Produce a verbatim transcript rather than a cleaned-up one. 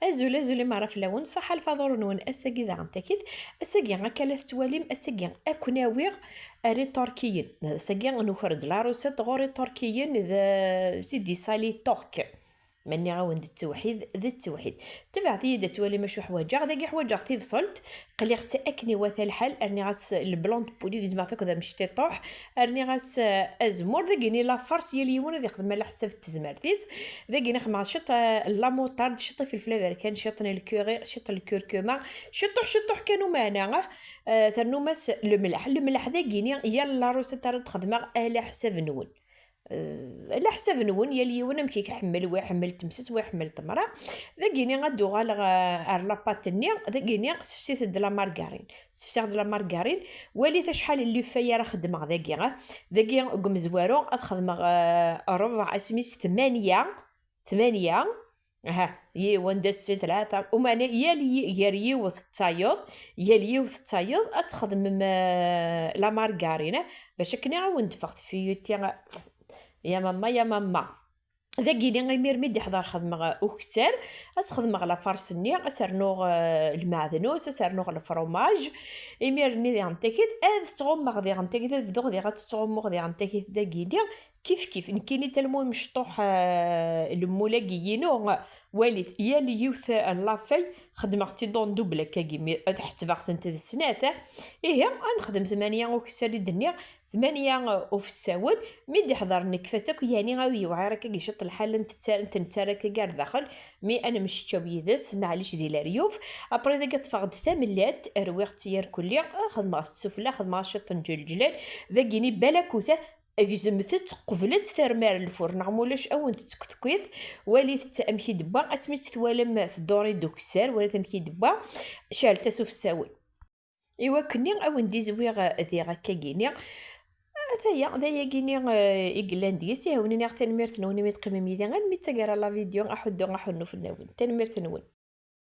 Azul, azul i meṛṛa fell-awen, ṣaḥa lfaḍur-nwen. Ass-agi daɣen takit, ass-agi akka la tettwalim, ass-agi ad ken-awiɣ ar Iṭurkiyen. Ass-agi nuker-d la recette ɣur Iṭurkiyen d Sidi Sali Turk. Ma nniɣ-awen d ttewḥid, d ttewḥid. Tebɛet-iyi-d ad twalim acu ḥwaǧeɣ. Dagi ḥwaǧeɣ tibṣelt, qliɣ-tt akken iwata lḥal, rniɣ-as le blanc de poulet, gezmeɣ-t akked amectiṭuḥ, rniɣ-as, eh, azemmur. Dagini la farce, yal yiwen ad ixdem ala ḥsab n tezmert-is. Dagini xedmeɣ ciṭ, eh, la moutarde, ciṭ ifelfel aberkan, ciṭ n lkuri, ciṭ n lkurkuma, ciṭuḥ ciṭuḥ kan umeɛna, eh, ternum-as lemleḥ. Lemleḥ dagini yal la recette ara d-xedmeɣ ala ḥsab-nwen. Eh, ala ḥsab-nwen, yal yiwen amek i iḥemmel, wa iḥemmel temset, wa iḥemmel temra. Dagini ad d-uɣaleɣ, eh, ar la pâte-nni, dagini sefsit-d la margarine. Sefsiɣ-d la margarine, walit acḥal n lufay ara xedmeɣ dagi, eh. Dagi deg umezwaru ad xedmeɣ, eh, rrbeɛ asmi s tmanya, tmanya, aha, yiwen, d sin, tlata, umeɛna yal yi-, gar yiwet d tayeḍ, yal yiwet d tayeḍ ad txedmem, eh, la margarine, bac akken i awen-d-teffeɣ tfiyuti, eh, ya mamma, ya mamma. Dagini imir mi d-iḥḍer xedmeɣ, eh, ukessar, ad s-xedmeɣ la farce-nni, ad s-rnuɣ, eh, lmeɛdnus, ad s-rnuɣ lefromaj. Imir-nni diɣen takit, ad ttɣummeɣ diɣen takit, ad bduɣ diɣ ad ttɣummuɣ diɣen takit dagini. Kif kif, nekkini talmu imecṭuḥ, eh, lemmul-agi-inu, walit, yal yiwet n lafay xedmeɣ-tt-id en double akkagi, mi ad ḥettbeɣ-tent d snat, eh. Ihi, ad nexdem tmanya ukessar i d-nniɣ, tmanya ufessawen, mi d-iḥḍer nekfa-tt akk, yeɛni ad yewɛir akkagi ciṭ lḥal, n tettar-, n ten-nettarra akkagi ar daxel, mi ad nemceččaw yid-s, maɛlic di leryuf. Après dagi ṭṭfeɣ-d tamellalt, rwiɣ-tt yerkulli, xedmeɣ-as-tt sufella, xedmeɣ-as ciṭ n ǧelǧlal, dagini balakuta, gzmet-tt, qeblet, termar lfur, neɣ mulac awen-tettektekkit, walit-tt amek i d-tewwa, asmi tt-twalam tduri d ukessar, walit amek i d-tewwa, ceɛlet-as ufessawen. I wakken-nni awen-d-izwiɣ, eh, diɣ akkagini. Ataya, d ayagini, eh, i yellan deg-s, i awen-iniɣ tanemmirt-nwen imi teqqimem yid-i, almi d taggara la vidéo, aḥuddu, aḥunnu fell-awen. Tanemmirt-nwen.